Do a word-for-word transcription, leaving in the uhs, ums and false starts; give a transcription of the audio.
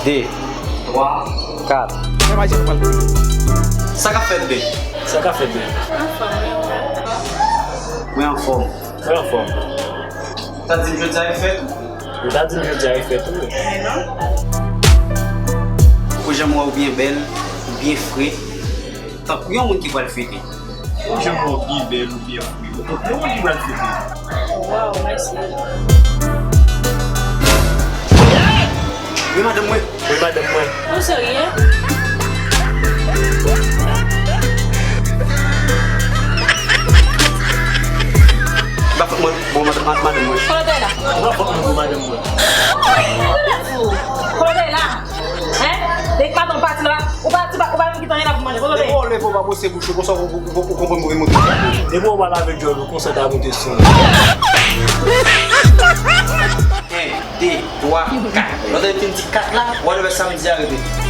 De. Twa. Kat. Sa k ap fèt, babe? Sa k ap fèt, babe? Mwen anfòm. Mwen anfòm. Ou ta di m jodi a e fèt ou? Ou ta di m jodi a e fèt ou? Pou jan m wè w byen bèl, ou byen fre, tankou yon moun ki pral fete. Ou jan mwen byen bèl, ou byen fre. Ou tankou yon moun ki pral fete. Waw, mèsi. Wi, madanm mwen. Wi, madanm mwen. Ou serye? Ba fòk mwen, bon, madanm, madanm mwen. Kote w la? Ba fòk mwen, bon, madanm mwen. Kote w la? Hein? Dèyè maten w pati la, ou pati, ou pa, ou pa menm kite anyen la pou manje. Kote w te ye? Depi w leve, w pa bwose bouch ou, konsa ou, ou, ou, ou konprann move moute. Depi w pa lave djòl ou, konsa ta moute sou ou. En, de, twa, kat. Lè w te fin di kat la, w a leve samdi a rete.